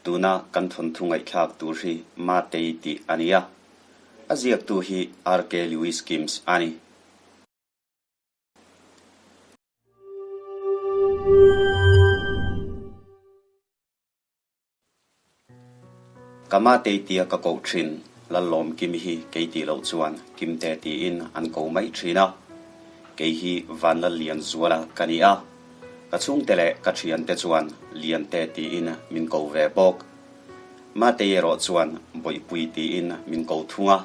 Tuna kan thawnthu ngaihthlak tur hi Matei tih a ni a, a ziaktu hi RK Lewis Kims a ni. Ka Matei tia ka koh thin, Lallawmkimi hi kei tih loh chuan Kimte tiin an ko mai thin a. Kei hi Vanlallianzuala ka ni a, ka chhungte leh ka thiante chuan Liante tiin min ko ve bawk. Matei erawh chuan Bawihpui tiin min ko thung a.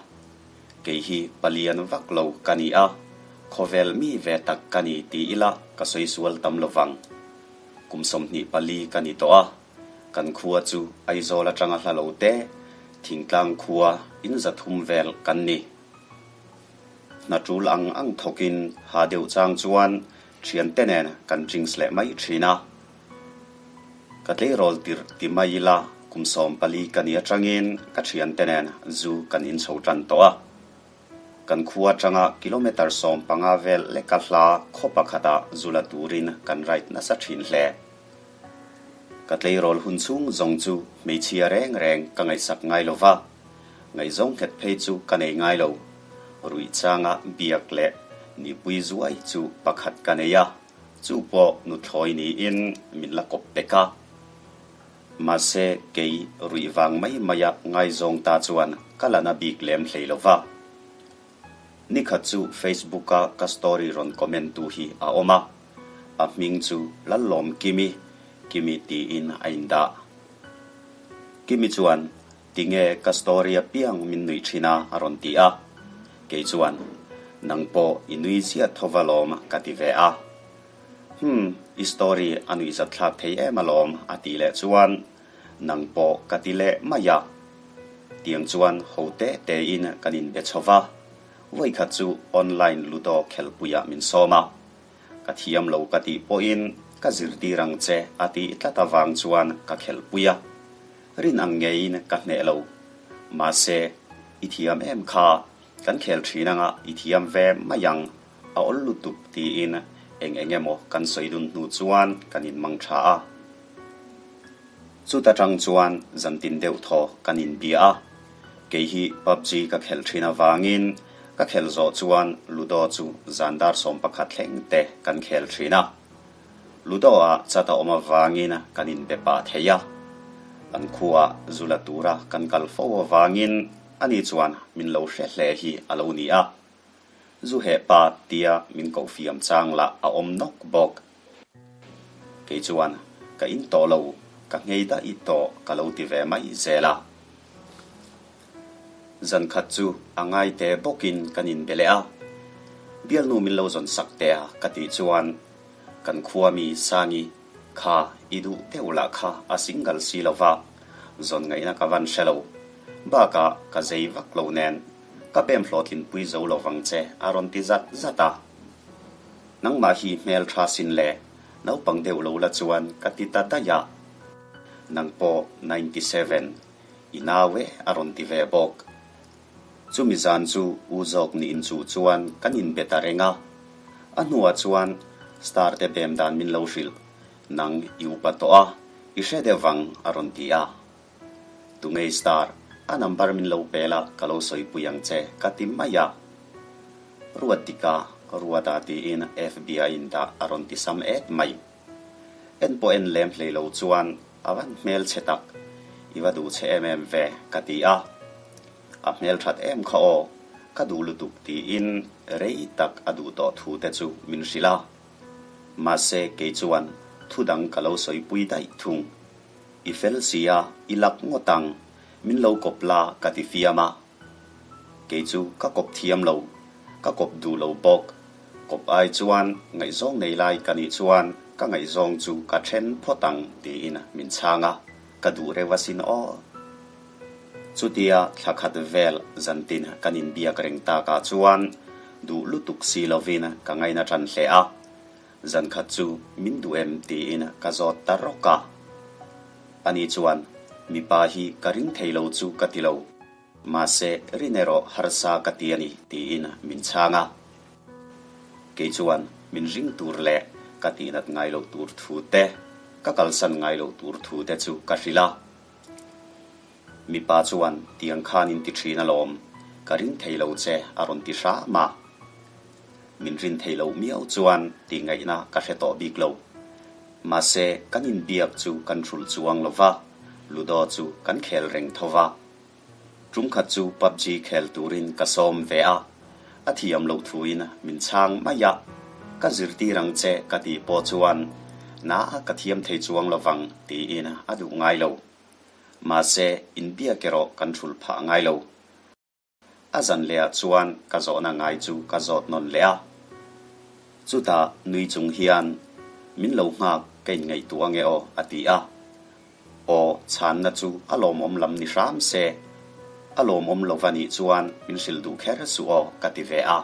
Kei hi palian vak lo ka ni a, khawvel mi ve tak ka ni ti ila ka sawi sual tam lo vang. Kum 24 ka ni tawh a, kan khua chu Aizawl atanga hla lo te, thingtlang khua in 300 vel kan ni. Hna tul ang ang thawkin ha deuh chang chuan thiante nen kan drinks leh mai thin a. Ka tleirawl tirh ti mai ila kum 14 ka ni atangin ka thiante nen zu kan inchho tan tawh a. Kan khua atanga kilometre 15 vel leka hla khaw pakhatah zu la turin kan ride nasa thin hle. Ka tleirawl hun chhung zawng chu hmeichhia reng reng ka ngaihsak ngai lo va, ngaihzawng nghet phei chu ka nei ngai lo. Ruih changa biak leh nipui zuai chu pakhat ka nei a. Chu pawh nuthlawi niin min la kawp pek a. Mahse, kei ruih vang mai maia ngaizawng ta chuan ka la na bik lem hlei lo va. Nikhat chu Facebook-a ka story rawn comment tu hi a awm a, a hming chu Lallawm Kimi, Kimi tiin a indah. Kimi chuan Tinge ka story apiang min nuih thin a a rawn ti a. Kei chuan, Nang pawh i nui ziah tho va lawm ka ti ve a. Hum, i story a nuih zat thlak thei em alawm a tih leh chuan, Nang pawh ka ti leh mai a. Tiang chuan ho te tein kan inbe chho va. Vawikhat chu online ludo khelpuiah min sawm a. Ka thiam lo ka tih pawhin ka zirtir ang che a tih tlat avang chuan ka khelpui a. Rin ang ngeiin ka hneh lo. Mahse, i thiam em kha, kan khel thin anga i thiam ve mai ang, a awl lutuk tiin eng eng emaw kan sawi dun hnu chuan kan inmang tha a. Chuta tang chuan zantin deuh thaw kan inbia a, kei hi PUBG ka khelh thin avangin ka khelh zawh chuan Ludo chu zan dar 11 thleng te kan khel thin a. Ludo-ah chat a awm avangin kan inbe pah thei a, kan khuaah zu la tura kan kal fo avangin ani chuan min lo hre hle hi a lo ni a. Zu heh pa tia min koh fiam chang lah a awm nawk bawk. Kei chuan ka in tawh lo, ka nghei daih tawh ka lo ti ve mai zel a. Zan khat chu a ngaite bawkin kan inbe leh a, bialnu min lo zawn sak teh a ka tih chuan kan khua mi Sangi kha i duh deuh lah kha a single si lo va, zawn ngaihna ka van hre lo. Bakah ka zei vak lo nen ka bem hlawhtlinpui zo lo vang che a rawn ti zat zat a. Nangmah hi hmel tha sin le, naupang deuh lo la chuan ka ti ta daih a. Nang pawh 97. I nau e a rawn ti ve bawk. Chumi zan chu u zawk niin chu chuan kan inbe ta reng a. A hnuah chuan star te bem dan min lo hrilh, nang i upa tawh a, i hre deuh vang a rawn ti a. Tungei star, a number min lo pel a ka lo sawipui ang che ka ti mai a. Ruat dika, Ruata tiin FBI in dah a rawn ti sam et mai. En pawh en lem hlei lo chuan a van hmel chhe tak, i va duh chhe em em ve ka ti a. A hmel that em kha aw, ka duh lutuk tiin rei tak a duh tawh thu te chu min hrilh a. Mahse kei chuan thu dang ka lo sawipui daih thung. I fel si a, i lak ngawt ang, min lo kawp la ka ti fiam a. Kei chu ka kawp thiam lo, ka kawp duh lo bawk. Kawp ai chuan ngaihzawng nei lai ka nih chuan ka ngaihzawng chu ka then phawt ang tiin min chhang a, ka duh reuh asin aw. Chutia thla khat vel zantin kan inbiak reng takah chuan duh lutuk si lovin ka ngaina tan hle a, zan khat chu min duh em tiin ka zawt ta rawk a. Ani chuan mipa hi ka ring thei lo chu ka ti lo. Mahse, rin erawh harsa ka ti a ni, tiin min chhang a. Kei chuan min ring tur leh ka tihnat ngai loh tur thu te, ka kalsan ngai loh tur thu te chu ka hrilh a. Mipa chuan tiang khan in ti thin alawm, ka ring thei lo che a rawn ti hram a. Min rin thei lo miau chuan tih ngaihna ka hre tawh bik lo. Mahse, kan inbiak chu kan hrulh chuang lo va, Ludo chu kan khel reng tho va. Ṭumkhat chu PUBG khel turin ka sawm ve a, a thiam loh thuin min chhang mai a, ka zirtir ang che ka tih pawh chuan na ka thiam thei chuang lo vang tiin a duh ngai lo. Mahse, inbiak erawh kan hrulh phah ngai lo. A zan leh ah chuan ka zawhna ngai chu ka zawt nawn leh a. Chutah nui chung hian, Min lo nghak ka inngaihtuah ange aw a ti a. Aw, chhanna chu a lawmawm lam ni hram se, a lawmawm lo va nih chuan min hrilh duh kher suh aw ka ti ve a.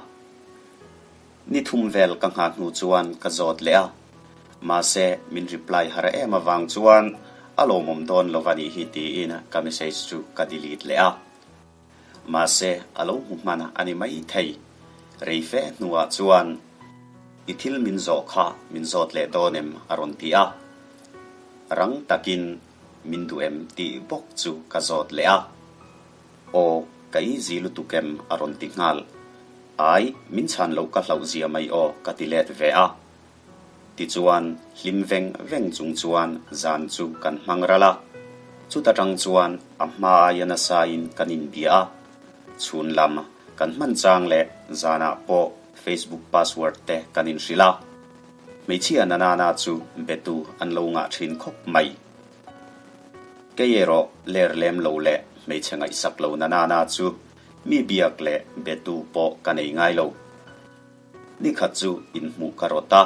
Ni thum vel ka nghah hnu chuan ka zawt leh a. Mahse, min reply har em avang chuan a lawmawm dawn lo va nih hi tiin ka message chu ka delete leh a. Mahse, a lo hmu hman a ni mai thei. Rei fe hnuah chuan, I thil min zawh kha min zawt leh dawn em? a rawn ti a. Rang takin min duh em tih bawk chu ka zawt leh a. Aw, ka easy lutuk em? a rawn ti nghal. Ai, min chhan loh ka hlauh zia mai aw ka ti let ve a. Tichuan, hlim veng veng chung chuan zan chu kan hmang ral a. Chuta tang chuan a hma aia nasain kan inbia a. Chhun lam kan hman chang leh zanah pawh Facebook password te kan inhrilh a. Hmeichhia nanana chu betu an lo ngah thin khawp mai. Kei erawh ler lem lo leh hmeichhe ngaihsak lo nanana chu mi biak leh betu pawh ka nei ngai lo. Nikhat chu inhmuh ka rawt a,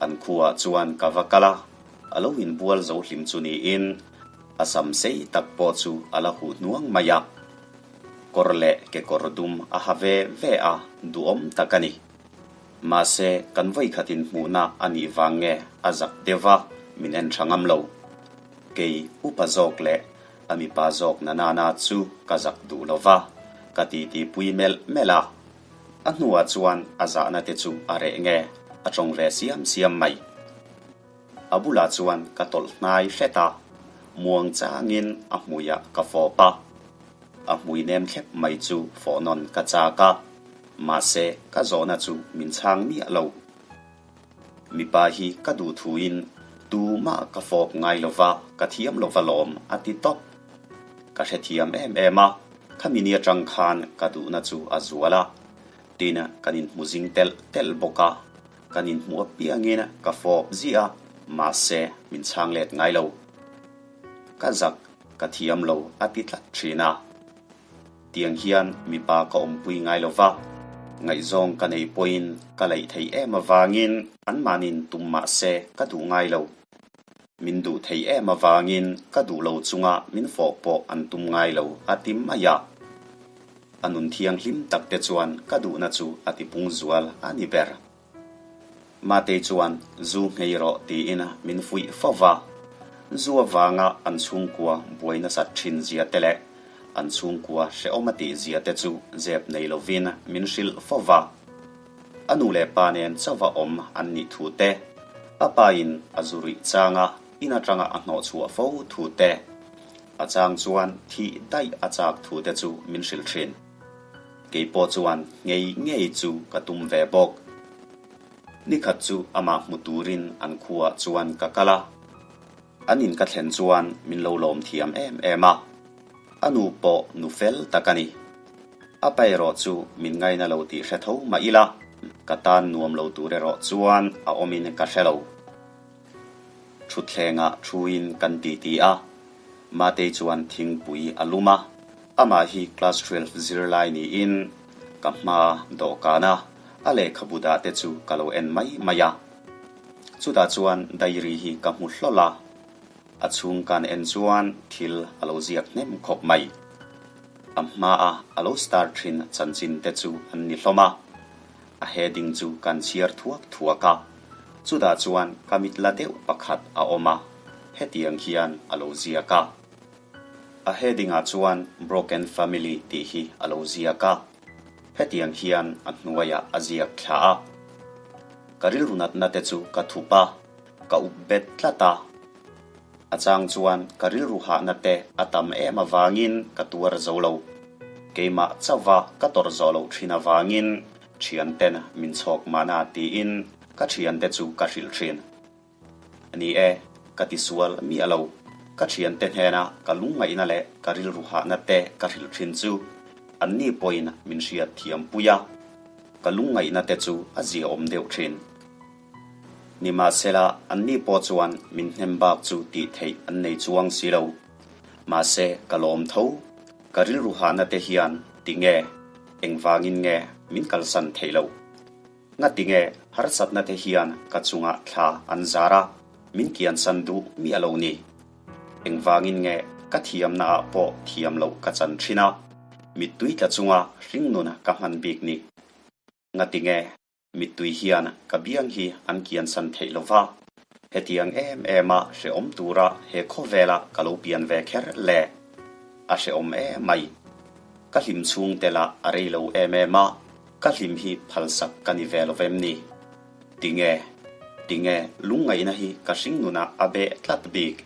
an khuaah chuan ka va kal a, a lo inbual zo hlim chu niin a sam sei tak pawh chu a la huh hnuang mai a. Kawr leh kekawr dum a ha ve ve a, duhawm tak a ni. Mahse, kan vawikhat inhmuhna a nih vang nge a zak deuh va, min en tha ngam lo. Kei upa zawk leh a mipa zawk na nana chu ka zak duh lo va, ka titipui melh melh a. A hnuah chuan a zahna te chu a reh nge a tawng ve siam siam mai. A bulah chuan ka tawlh hnai hret a, muang changin a hmuiah ka fawp a. A hmui nem thlep mai chu fawh nawn ka chak a, mahse ka zawhna chu min chhang miah lo. Mipa hi ka duh thuin tumah ka fawp ngai lova, ka thiam lova lawm a ti tawp. Ka hrethiam em em a, khami ni atang khan ka duhna chu a zual a, tin kan inhmu zing telh telh bawk a, kan inhmu apiangin ka fawp ziah a, mahse min chhang let ngai lo. Ka zak, ka thiam lo a ti tlat thin a. Tiang hian mipa ka awmpui ngai lo va, ngaihzawng ka nei pawhin ka laih theih em avangin anmahniin tum mah se ka duh ngai lo. Min duh thei em avangin ka duh lo chunga min fawh pawh an tum ngai lo a ti mai a. A nun thianghlim tak te chuan ka duhna chu a tipung zual a ni ber. Matei chuan zu nghei rawh tiin min fuih fo va. Zu avanga an chhungkua buai nasat thin zia te leh an chhungkua hrehawm a tih zia te chu zep nei lovin min hrilh fo va. A nu leh pa nen chauha awm an nih thu te, a pa in a zu ruih changa in atanga a hnawh chhuah fo thu te, a chang chuan thih daih a chak thu te chu min hrilh thin. Kei pawh chuan ngei ngei chu ka tum ve bawk. Nikhat chu amah hmu turin an khuaah chuan ka kal a. An in ka thlen chuan min lo lawm thiam em em a. A nu pawh nu fel tak a ni. A pa erawh chu min ngaina lo tih hre tho mah ila, ka tan nuam lo tur erawh chuan a awmin ka hre lo. Thutthlengah thuin kan titi a, Matei chuan thingpui a lum a, amah hi class 12 zirlai niin ka hma dawhkan a, a lehkhabu dah te chu ka lo en mai mai a. Chutah chuan diary hi ka hmu hlawlh a, a chhung kan en chuan thil a lo ziak hnem khawp mai. A hmaa a lo star thin chanchin te chu an ni hlawm a. A heading chu kan chhiar thuak thuak a, chutah chuan ka mit la deuh pakhat a awm a, hetiang hian a lo ziak a. A heading ah chuan Broken Family tih hi a lo ziak a, hetiang hian a hnuaiah a ziak thla a. Ka rilru natna te chu ka thup a, ka up bet tlat a. A chang chuan ka rilru hahna te a tam em avangin ka tuar zo lo. Keimah chauha ka tawrh zawh loh thin avangin thianten min chhawk mahna tiin ka thiante chu ka hrilh thin. Ni e, ka tisual miah lo. Ka thiante hnena ka lungngaihna leh ka rilru hahna te ka hrilh thin chu anni pawhin min hriat thiam pui a, ka lungngaihna te chu a ziaawm deuh thin. Nimahsela, anni pawh chuan min hnem bak chu tih theih an nei chuang si lo. Mahse, ka lawm tho. Ka rilru hahna te hian ti nge, engvangin nge min kalsan theih loh? Ngati nge harsatna te hian ka chungah thla an zar a, min kiansan duh miah lo ni? Engvangin nge ka thiamna ah pawh thiam loh ka chan thin a, mittui tla chunga hringnun ka hman bik ni? Ngati nge Mittui hian ka biang hi an kiansan theih lo va, hetiang em em a hrehawm tura he khawvela ka lo pian ve kher le, a hrehawm em mai. Ka hlim chhung te lah a rei lo em em a, ka hlim hi phalsak ka ni ve lo vem ni? Tinge? Tinge lungngaihna hi ka hringnunah a beh tlat bik?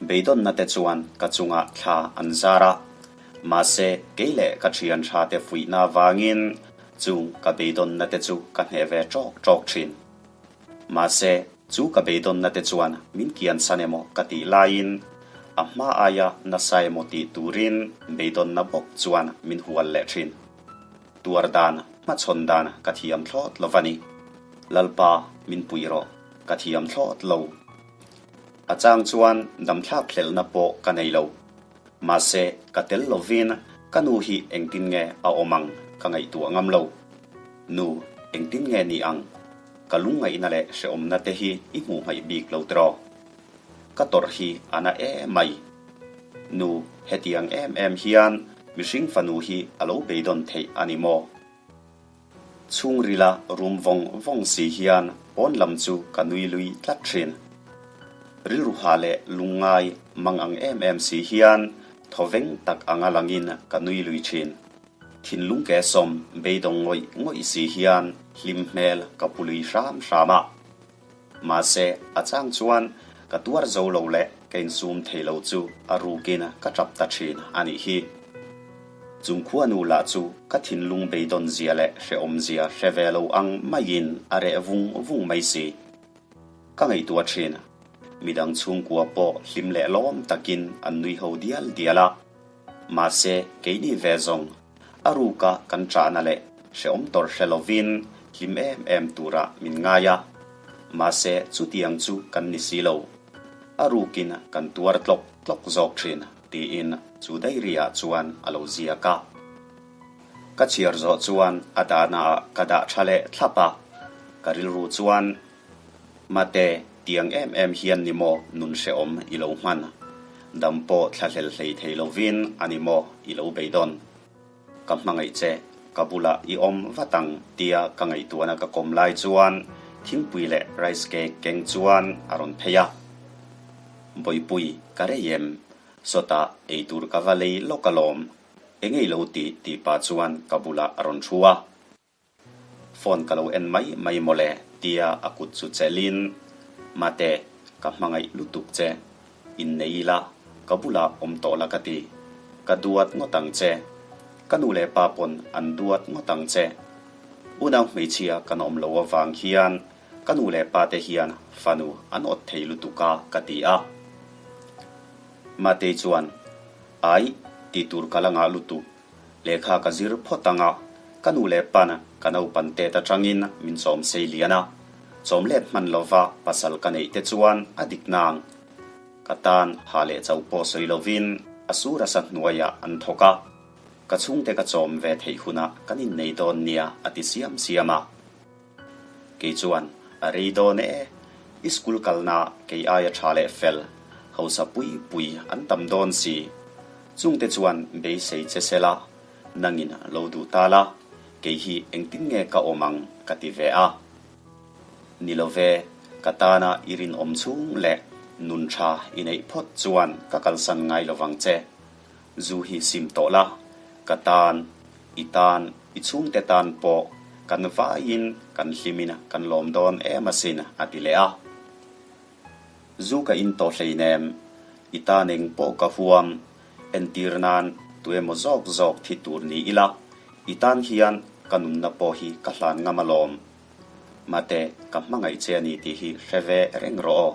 Beidawnna te chuan ka chungah thla an zar a, mahse kei leh ka thian tha te fuihna avangin chung ka beidawnna te chu ka hneh ve ṭawk ṭawk ṭhin. Mahse chu ka beidawnna te chuan min kiansan emaw ka tih laiin a hma aia nasa emaw tih turin beidawnna bawk chuan min hual leh ṭhin. Tuar dan, hmachhawn dan ka thiam thlawt lo va ni. Lalpa min pui rawh, ka thiam thlawt lo. A chang chuan damthlak hlelhna pawh ka nei lo. Mahse, ka tel lovin ka nu hi engtin nge a awm ang ka ngaihtuah ngam lo. Nu, engtin nge ni ang? Ka lungngaihna leh hrehawmna te hi i hmuh hmaih bik lo tiraw? Ka tawrh hi a na em mai. Nu, hetiang em em hian mihring fanu hi a lo beidawn theih a ni maw? Chhungrila rum vawng vawng si hian pawn lam chu ka nui lui tlat thin. Rilru ha leh lungngai mang ang em em si hian thawveng tak anga langin ka nui lui thin. Thinlung ke sawm beidawng ngawih ngawih si hian hlim hmel ka pu lui hram hram a. Mahse, a chang chuan ka tuar zo lo leh ka insum thei lo chu a rukin ka tap ta thin a nih hi. Chung khuanu lah chu ka thinlung beidawn zia leh hrehawm zia hre ve lo ang maiin a reh vung vung mai si. Ka ngaihtuah thin, midang chhungkua pawh hlim leh lawm takin an nui ho dial dial a. Mahse, keini ve zawng A ruka kan ṭahna leh hrehawm tawrh hre lovin hlim em em turah min ngai a, mahse chutiang chu kan ni si lo. A rukin kan tuar tlawk tlawk zawk ṭhin, tiin chu diary-ah chuan a lo ziak a. Ka chhiar zawh chuan a dahnaah ka dah ṭha leh thlap a, ka rilru chuan Mate, tiang em em hian ni maw nun hrehawm i lo hman? Dam pawh thlahlel hlei thei lovin a ni maw i lo beidawn? Ka hmangaih che, ka bulah i awm vat ang tia ka ngaihtuahna ka kawm lai chuan thingpui leh rice cake keng chuan a rawn phei a. Bawihpui, ka rei em? Sawtah eitur ka va lei lawk alawm. Engei lo tih tih pah chuan ka bulah a rawn thu a. Phone ka lo en mai mai mawle tia a kut chu chelhin, Mate, ka hmangaih lutuk che. Innei ila, ka bulah awm tawh la ka ti. Ka duat ngawt ang che. Ka nu leh pa pawn an duat ngawt ang che. Unau hmeichhia kan awm lo avang hian ka nu leh pa te hian fanu an awt thei lutuk a ka ti a. Matei chuan, Aih, tih tur ka la ngah lutuk. Lehkha ka zir phawt ang a, ka nu leh pan ka naupan tet atangin min chawm sei lian a. Chawm let hman lova pasal ka neih te chuan a dik nang. Ka tan ha leh chauh pawh sawi lovin a sur asa hnuaiah an thawk a. Ka chhungte ka chawm ve theih hunah kan innei dawn nia a ti siam siam a. Kei chuan, A rei dawn e, i school kalna kei aia tha leh fel, hausa pui pui an tam dawn si. Chungte chuan beisei che se la, nangin lo duh ta la, kei hi engtin nge ka awm ang ka ti ve a. Ni lo ve, ka tana i rinawm chhung leh nun tha i neih phawt chuan ka kalsan ngai lovang che. Zu hi sim tawh la, ka tan, i tan, i chhungte tan pawh kan vaiin kan hlimin kan lawm dawn em asin, a ti leh a. Zu ka in tawh hleinem, i tan eng pawh ka huam, entir nan tuemaw zawk zawk thi tur ni ila, i tan hian ka nunna pawh hi ka hlan ngam alawm. Mate, ka hmangaih che a ni tih hi hre ve reng rawh aw.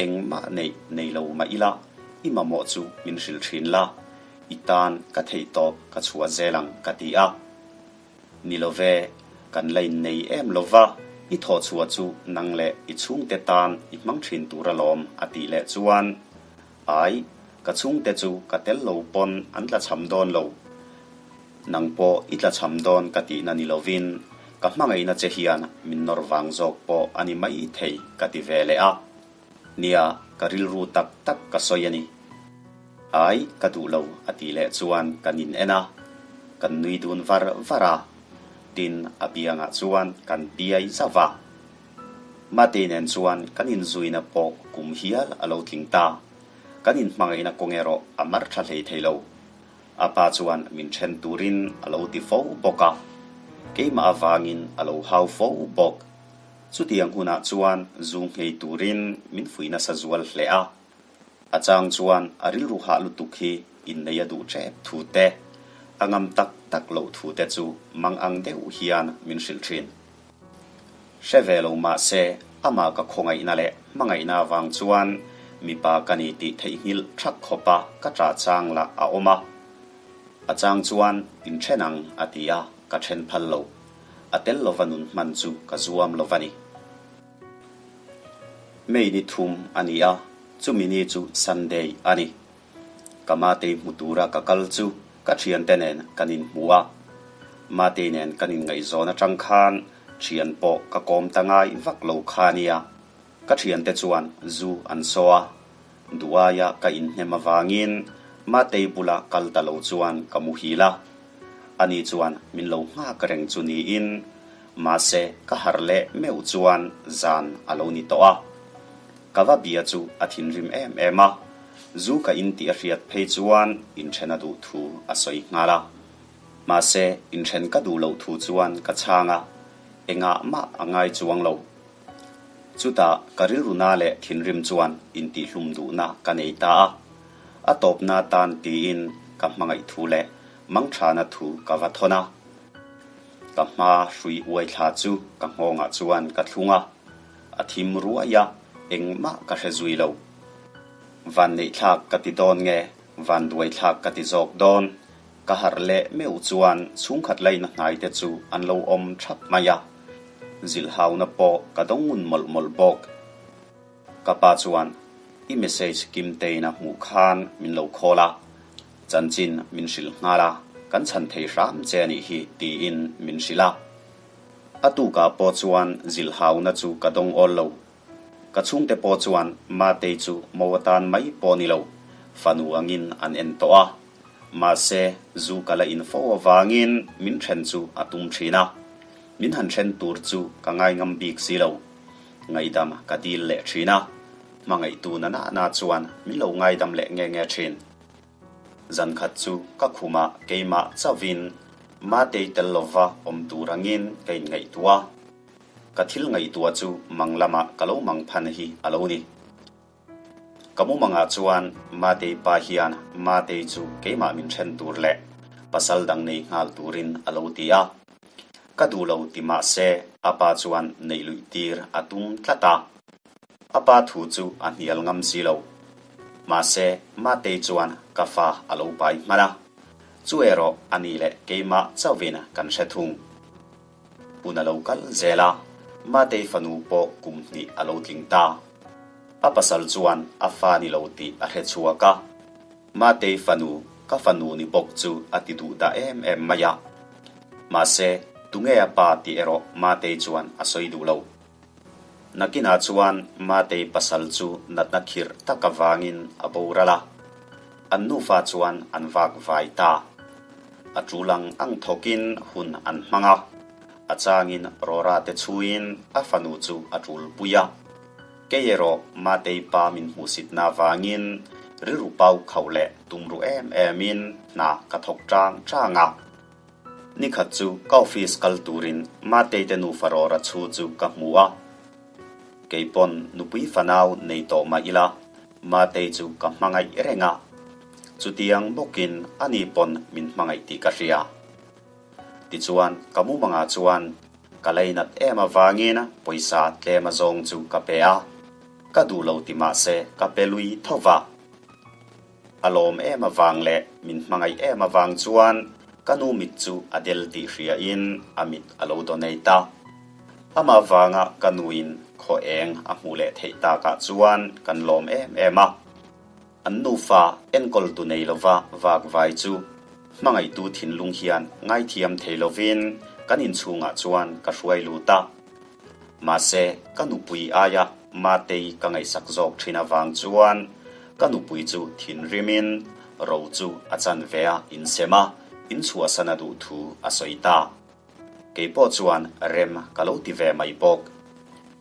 Engmah neih nei lo mah ila, i mamawh chu min hrilh thin la, i tan ka theih tawp ka chhuah zel ang ka ti a. Ni lo ve, kan la innei em lo va, i thawhchhuah chu nang leh i chhungte tan i hmang thin tur alawm a tih leh chuan, Ai, ka chhungte chu ka tel lo pawn an tlachham dawn lo. Nang pawh i tlachham dawn ka tihna ni lovin ka hmangaihna che hian min nawr vang zawk pawh a ni mai thei ka ti ve leh a. Nia, ka rilru tak tak ka sawi a ni. Ai, ka duh lo a tih leh chuan kan in en a, kan nui dun var var a, tin a biangah chuan kan piai zauh a. Matei nen chuan kan inzuina pawh kum hial a lo tling ta. Kan inhmangaihna kawng erawh a mar tha hlei thei lo. A pa chuan min then turin a lo ti fo bawk a, keimah avangin a lo hau fo bawk. Chutiang hunah chuan zu nghei turin min fuih nasa zual hle a. A chang chuan a rilru hah lutuk hi innei a duh tep thu te, a ngam tak tak loh thu te chu mang ang deuh hian min hrilh thin. Hre ve lo mah se, amah ka khawngaihna leh hmangaihna avang chuan mipa ka ni tih theihnghilh thak khawpa ka ṭah chang lah a awm a. A chang chuan inṭhen ang a ti a, ka ṭhen phal lo. A tel lova nun hman chu ka zuam lo va ni. May ni thum a ni a, chumi ni chu Sunday a ni. Ka Matei hmu tura ka kal chu ka thiante nen kan inhmu a. Matei nen kan inngaihzawn atang khan thian pawh ka kawm ta ngai vak lo kha nia. Ka thiante chuan zu an saw a, duaia ka inhnem avangin Matei bula kal ta lo chuan ka muhil a. Ani chuan min lo nghak reng chu niin mahse ka harh leh meuh chuan zan a lo ni tawh a. Ka va bia chu a thinrim em em a, zu ka in tih a hriat phei chuan inthen a duh thu a sawi nghal a. Mahse inthen ka duh loh thu chuan ka chhang a, engah mah a ngai chuang lo. Chutah ka rilruna leh thinrim chuan intihhlum duhna ka nei ta a, a tawpna tan tiin ka hmangaih thu leh mangthana thu ka va thawn a. Ka hma hrui uai thla chu ka nghawngah chuan ka thlung a, a thim ruai a, engmah ka hre zui lo. Vanneihthlak ka ti dawn nge, vanduaithlak ka ti zawk dawn? Ka harh leh meuh chuan chhungkhat laina hnaite chu an lo awm thap mai a, zilhhauna pawh ka dawng ngun mawlh mawlh bawk. Ka pa chuan i message Kimteina hmuh khan min lo call a, chanchin min hrilh nghal a, kan chhan thei hram che a nih hi tiin min hrilh a. A tukah pawh chuan zilhhauna chu ka dawng awl lo. Ka chhungte pawh chuan Matei chu mo atan mai pawh ni lo, fanu angin an en tawh a. Mahse, zu ka la in fo avangin min then chu a tum thin a. Min han then tur chu ka ngai ngam bik si lo. Ngaidam ka dil leh thin a, hmangaihtu na na na chuan min lo ngaidam leh nge nge thin. Zankhat chu ka khumah keimah chauhin Matei tel lova awm tur angin ka inngaihtuah a. Ka thil ngaihtuah chu mang lamah ka lo mang phan hi a lo ni. Ka mumangah chuan Matei pa hian Matei chu keimah min then tur leh pasal dang nei nghal turin a lo ti a. Ka duh lo ti mah se a pa chuan neih luih tir a tum tlat a. A pa thu chu a hnial ngam si lo. Mahse Matei chuan ka fa a lo pai hman a. Chu erawh a ni leh keimah chauhin kan hre thung. Hun a lo kal zel a, Matei fanu pawh kum hnih a lo tling ta. A pasal chuan a fa ni lo tih a hre chhuak a, Matei fanu, ka fanu ni bawk chu a ti duh dah em em mai a. Mahse, tunge a pa tih erawh Matei chuan a sawi duh lo. Nakinah chuan Matei pasal chu natna khirh tak avangin a boral a, an nufa chuan an vak vai ta. A tul ang ang thawkin hun an hmang a, a changin Rora te chhuiin a fanu chu a tulpui a. Kei erawh Matei pa min hmuhsitna avangin rilru pau khauh leh tumruh em emin hna ka thawk tang tang a. Nikhat chu ka office kal turin Matei te nufa rawra chhu chu ka hmu a. Kei pawn nupui fanau nei tawh mah ila, Matei chu ka hmangaih reng a. Chutiang bawkin ani pawn min hmangaih tih ka hria. Tichuan, ka mumangah chuan ka leinat em avangin pawisa tlem azawng chu ka pe a, ka duh lo ti mah se ka pe lui tho va. A lawm em avang leh min hmangaih em avang chuan ka nu mit chu a del tih hriain a mit a lo donate a. Amah vanga ka nuin khaw eng a hmuh leh theih takah chuan kan lawm em em a. An nufa enkawltu nei lova vak vai chu hmangaihtu thinlung hian ngaithiam thei lovin kan inchhungah chuan ka hruai lut a. Mahse, ka nupui aia Matei ka ngaihsak zawk thin avang chuan ka nupui chu thinrimin ro chu a chan ve a insem a, inchhuahsan a duh thu a sawi ta. Kei pawh chuan rem ka lo ti ve mai bawk.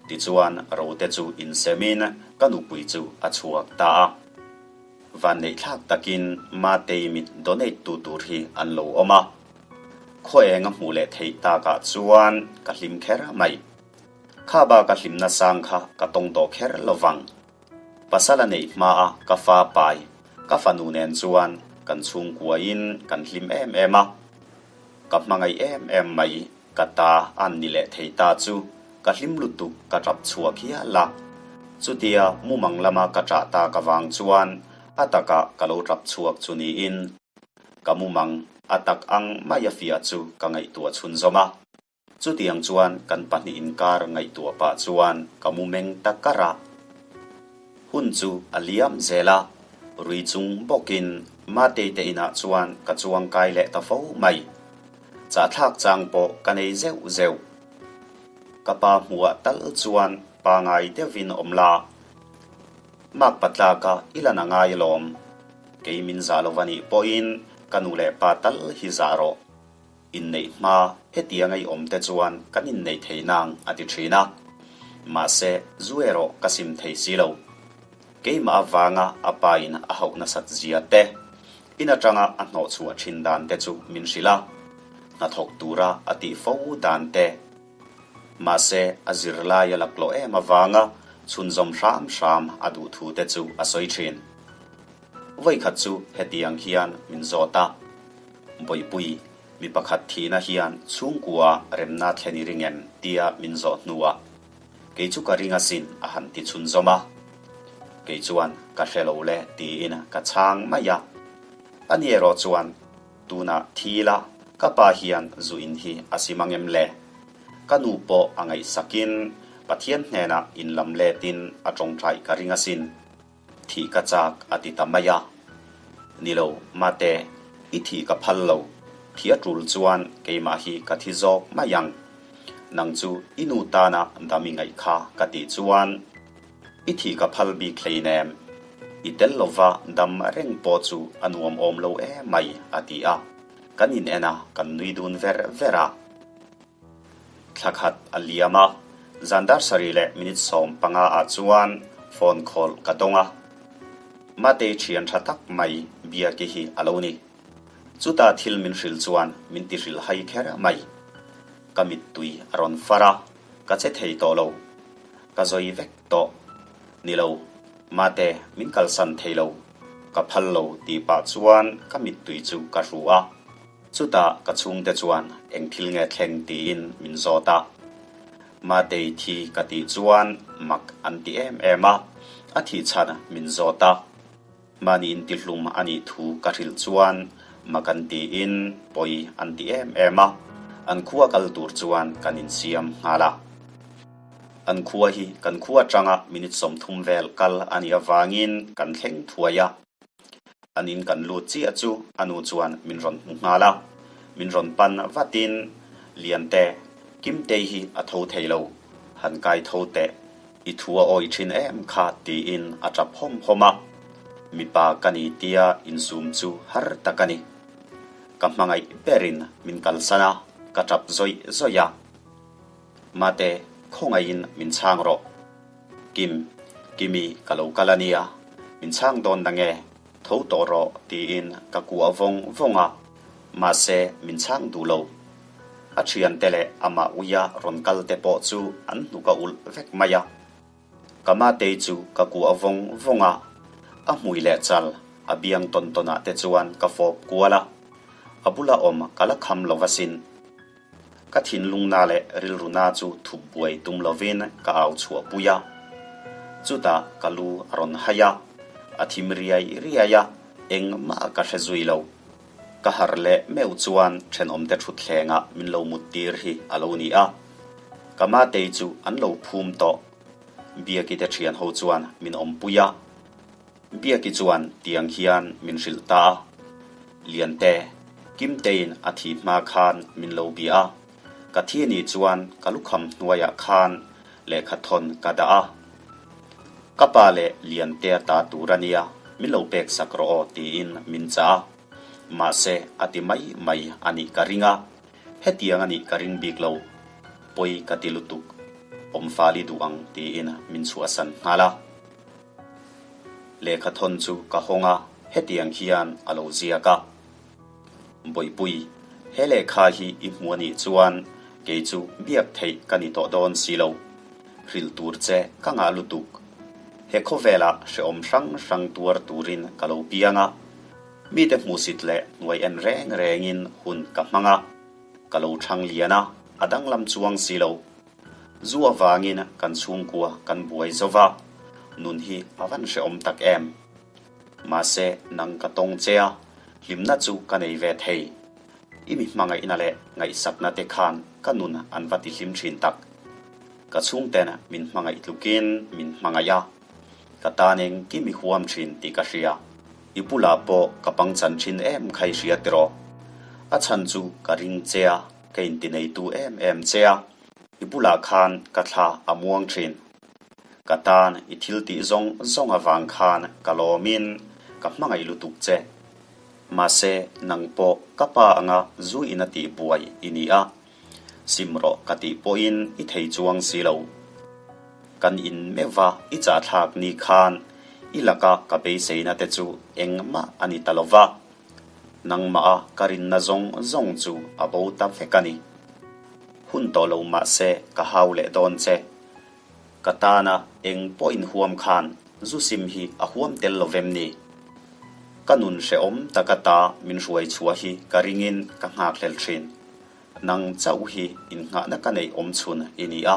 Tichuan rote chu insemin ka nupui chu a chhuak ta a. Vanneihthlak takin Matei mit donate tu tur hi an lo awm a. Khaw eng a hmuh leh theih takah chuan ka hlim kher mai. Kha baka hlimna sang kha ka tawng tawh kher lo vang. Pasal a neih hmaa ka fa pai, ka fanu nen chuan kan chhungkuain kan hlim em em a. Ka hmangaih em em mai, ka ta an ni leh thei ta chu ka hlim lutuk ka tap chhuak hial a. Chutia mumang lama ka ṭah tak avang chuan a takah ka lo tap chhuak chu niin ka mumang a tak ang mai a fiah chu ka ngaihtuah chhunzawm a. Chutiang chuan kan pahnih inkar ngaihtuah pah chuan ka mu meng ta kar a. Hun chu a liam zel a, rui chung bawkin Matei te inah chuan ka chuang kai leh ta fo mai. Chahthlak chang pawh ka nei zeuh zeuh. Ka pa hmuhah tal chuan pangai deuhin awm la. Mak patlaka i lan a ngai alawm. Kei min zah lo va nih pawhin ka nu leh pa tal hi zah rawh. Inneih hma hetiang a i awm te chuan kan inneih thei nang a ti thin a. Mahse, zu erawh ka sim thei si lo. Keimah avanga a pa in a hauh nasat zia te, in atanga a hnawh chhuah thin dan te chu min hrilh a, hnathawk tura a tih fo dan te. Mahse, a zirlai a laklawh em avanga chhunzawm hram hram a duh thu te chu a sawi thin. Vawikhat chu hetiang hian min zawt a, Bawihpui, mi pakhat thihna hian chhungkua remna thlen i ring em? tia min zawh hnuah, Kei chu ka ring asin a han ti chhunzawm a. Kei chuan ka hre lo le tiin ka chhang mai a. Ani erawh chuan, Tunah thi la, ka pa hian zu in hi a sim ang em le? Ka nu pawh a ngaihsakin Pathian hnenah inlam letin a tawngtai ka ring asin. Thih ka chak a ti ta mai a. Ni lo, Mate, i thih ka phal lo. Thih a tul chuan keimah hi ka thi zawk mai ang. Nang chu i nu tana dam i ngaih kha ka tih chuan i thih ka phal bik hleinem. I tel lova dam reng pawh chu a nuam awm lo em mai a ti a. Kan in en a, kan nui dun ver ver a. Thla khat a liam a, zan dar sarih leh minute 15 ah chuan phone call ka dawng a. Matei thian tha tak mai Biaki hi a lo ni. Chuta thil min hrilh chuan min ti hrilh hai kher mai. Ka mittui a rawn far a, ka che thei tawh lo. Ka zawi vek tawh. Ni lo, Mate, min kalsan thei lo. Ka phal lo tih pah chuan ka mittui chu ka hru a. Chutah ka chhungte chuan eng thil nge thleng tiin min zawt a. Matei thi ka tih chuan mak an ti em em a, a thih chhan min zawt a. Mahni intihlum a nih thu ka hrilh chuan mak an tiin pawi an ti em em a, an khua kal tur chuan kan insiam nghal a. An khua hi kan khua atanga minute 30 vel kal a nih avangin kan thleng thuai a. An in kan lut chiah chu a nu chuan min rawn hmu nghal a, min rawn pan vatin, Liante, Kimtei hi a tho thei lo, han kai tho teh, i thu a awi thin em kha tiin a tap hawm hawm a. Mipa ka ni tia insum chu har tak a ni. Ka hmangaih berin min kalsan a, ka tap zawih zawih a. Mate, khawngaihin min chhang rawh. Kim, Kimi ka lo kal a nia, min chhang dawn na nge, tho tawh rawh tiin ka kuah vawng vawng a, mahse min chhang duh lo. A thiante leh amah uia rawn kal te pawh chu an hnuk a ulh vek mai a. Ka matei chu ka kuah vawng vawng a, a hmui leh chal a biang tawn tawn ah te chuan ka fawp kual a, a bula awm ka la kham lo asin. Ka thinlungna leh rilruna chu thup buai tum lovin ka au chhuah pui a. Chutah ka lu a rawn hai a, a thim riai riai a, engmah ka hre zui lo. Ka harh leh meuh chuan thenawmte thutthlengah min lo mut tir hi a lo ni a. Ka matei chu an lo phum tawh. Biaki te thian ho chuan min awmpui a. Biaki chuan tiang hian min hrilh ta a. Liante, Kimteiin a thi hma khan min lo bia a. Ka thi ni chuan ka lukham hnuaiah khan lehkha thawn ka dah a. Ka pa leh Liantea ta tur a nia, min lo pek sak rawh aw tiin min chah a. Mahse a ti mai mai a nih ka ring a, hetiang a nih ka ring bik lo. Pawi ka ti lutuk, awm fali duh ang tiin min chhuahsan nghal a. Lehkha thawn chu ka hawng a, hetiang hian a lo ziak a. Bawihpui, he lehkha hi i hmu a nih chuan kei chu biak theih ka ni tawh dawn si lo. Hrilh tur che ka ngah lutuk. He khawvelah hrehawm hrang hrang tuar turin ka lo piang a. Mite hmuhsit leh hnuai en reng rengin hun ka hmang a. Ka lo thang lian a, a danglam chuang si lo. Zu avangin kan chhungkua kan buai zo va, nun hi a van hrehawm tak em. Mahse, nang ka tawng che a, hlimna chu ka nei ve thei. I mi hmangaihna leh ngaihsakna te khan ka nun an va ti hlim thin tak. Ka chhungten min hmangaih tlukin min hmangaih a, ka tan engkim i huam thin tih ka hria. I bulah pawh ka pangchan thin em kha i hria tiraw? A chhan chu ka ring che a, ka intineitu em em che a, i bulah khan ka thla a muang thin. Ka tan i thil tih zawng zawng avang khan ka lawmin ka hmangaih lutuk che. Mahse, nang pawh ka pa anga zu in a tih buai i ni a, sim rawh ka tih pawhin i thei chuang si lo. Kan in meuh a i chahthlak ni khan i laka ka beiseina te chu engmah a ni ta lo va, nangmah a ka rinna zawng zawng chu a bo ta vek a ni. Hun tawh lo mahse ka hau leh dawn che. Ka tana eng pawh inhuam khan zu sim hi a huam tel lo vem ni? Ka nun hrehawm taka ta min hruai chhuah hi ka ringin ka nghakhlel thin. Nang chauh hi innghahna ka neih awm chhun i ni a.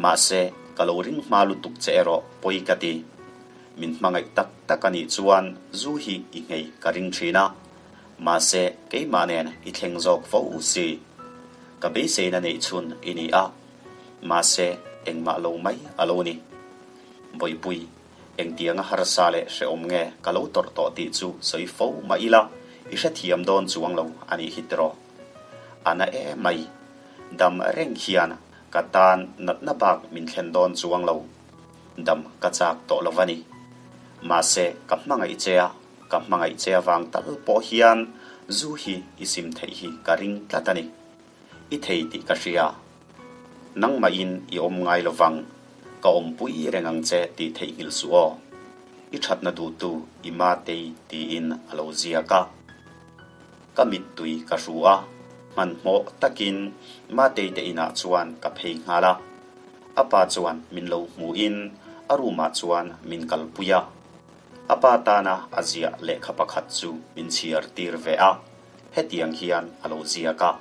Mahse, ka lo ring hma lutuk che erawh pawi ka ti. Min hmangaih tak tak a nih chuan zu hi i nghei ka ring thin a. Mahse, keimah nen i thleng zawk fo si. Ka beiseina neih chhun i ni a. Mahse, engmah lo mai a lo ni. Bawihpui, engtianga harsa leh hrehawm nge ka lo tawrh tawh tih chu sawi fo mah ila, i hrethiam dawn chuang lo a nih hi tiraw. A na em mai. Dam reng hian ka tan natna bak min thlen dawn chuang lo. Dam ka chak tawh lo va ni. Mahse, ka hmangaih che a, ka hmangaih che avang tal pawh hian zu hi i sim theih hi ka ring tlat a ni. I thei tih ka hria. Nangmahin i awm ngai lo vang, ka awmpui reng ang che tih theihnghilh suh aw. I thatna duhtu i matei tiin a lo ziak a. Ka mittui ka hru a, hmanhmawh takin Matei te inah chuan ka phei nghal a. A pa chuan min lo hmuhin a room ah chuan min kalpui a. A pa tana a ziah lehkha pakhat chu min chhiar tir ve a. Hetiang hian a lo ziak a.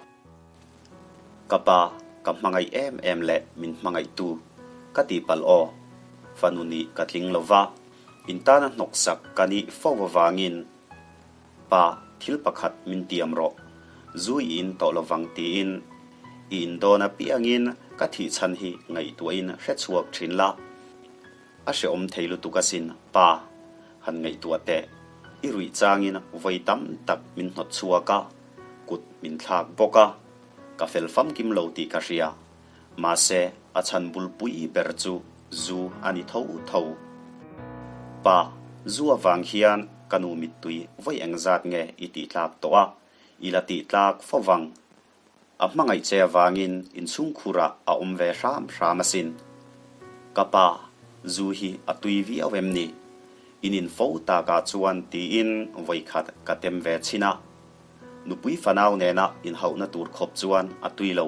Ka pa, ka hmangaih em em leh min hmangaihtu ka tih palh aw. Fanu nih ka tling lo va, in tana hnawksak ka nih fo avangin Pa, thil pakhat min tiam rawh. Zu i in tawh lovang tiin i in dawn apiangin ka thih chhan hi ngaihtuahin hrechhuak thin la. A hrehawm thei lutuk asin, pa. Han ngaihtuah teh. I ruih changin vawi tam tak min hnawt chhuak a, kut min thlak bawk a. Ka fel famkim lo tih ka hria. Mahse, a chhan bulpui ber chu zu a ni tho tho. Pa, zu avang hian ka nu mittui vawi engzat nge i tih tlak tawh a, i la tih tlak fo vang. A hmangaih che avangin inchhungkhurah a awm ve hram hram asin. Ka pa, zu hi a tui viau em ni? In info takah chuan tiin vawikhat ka tem ve chhin a. Nupui fanau nena inhauhna tur khawp chuan a tui lo.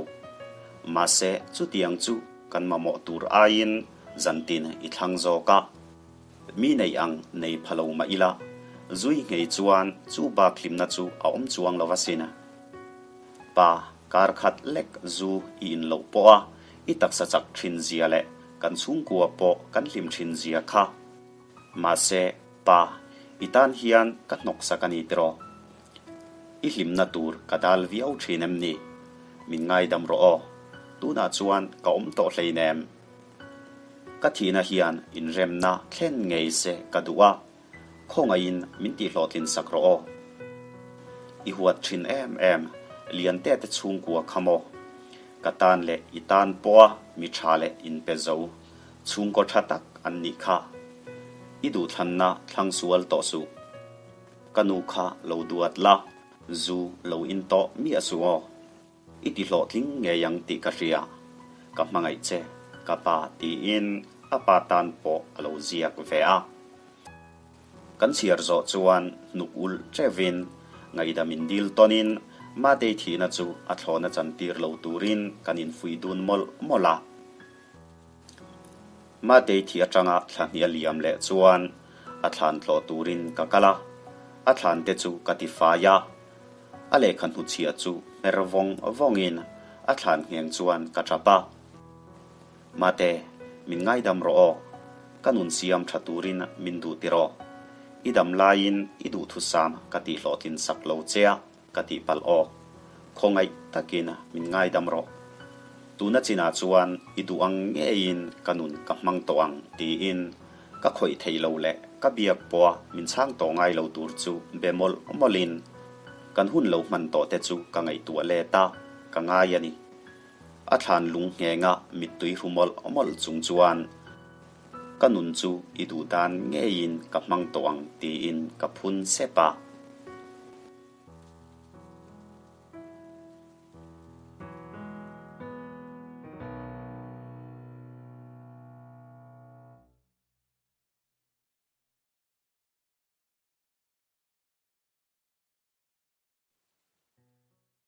Mahse, chutiang chu kan mamawh tur aiin. Zantin i thlang zawk a. Mi nei ang nei pha lo mah ila, zui nghei chuan chu bak hlimna chu a awm chuang lo asin. Pa, kar khat lek zu i in loh pawh a, i taksa chak thin zia leh kan chhungkua pawh kan hlim thin zia kha. Mahse, pa, i tan hian ka hnawksak a ni tiraw? I hlimna tur ka dal viau thin em ni? Min ngaidam rawh aw. Tunah chuan ka awm tawh hleinem. Ka thihna hian inremna thlen ngei se ka duh a, khawngaihin min tihhlawhtlin sak rawh aw. I huat thin em em, Liante te chhungkua kha maw? Ka tan leh i tan pawha mi tha leh inpe zo, chhungkaw tha tak an nih kha. I duhthlanna thlang sual tawh suh. Ka nu kha lo duat la, zu lo in tawh miah suh aw. I ti hlawhtling ngei ang tih ka hria, ka hmangaih che ka pa tiin a pa tan pawh a lo ziak ve a. Kan chhiar zawh chuan hnuk ulh teuhin ngaihdam in dil tawnin Matei thihna chu a thlawhna chantir lo turin kan infuih dun mawlh mawlh a. Matei thih atanga thla hnih a liam leh chuan a thlan tlawh turin ka kal a, a thlan te chu ka ti fai a. A lehkha hnuchhiah chu hmer vawng vawngin a thlan ngheng chuan ka tap a. Mate, min ngaidam rawh aw. Ka nun siam tha turin min duh tiraw. I dam laiin i duhthusam ka tihhlawhtlin sak lo che a. Ka tih palh aw. Khawngaih takin min ngaidam rawh. Tuna chinah chuan i duh ang ngeiin ka nun ka hmang tawh ang tiin ka khawih thei lo leh ka biak pawha min chhang tawh ngai lo tur chu be mawlh mawlhin kan hun lo hman tawh te chu ka ngaihtuah let a, ka ngai a ni. A thlan lung nghenga mittui hru mawlh mawlh chung chuan ka nun chu i duh dan ngeiin ka hmang tawh ang tiin ka phun sep a.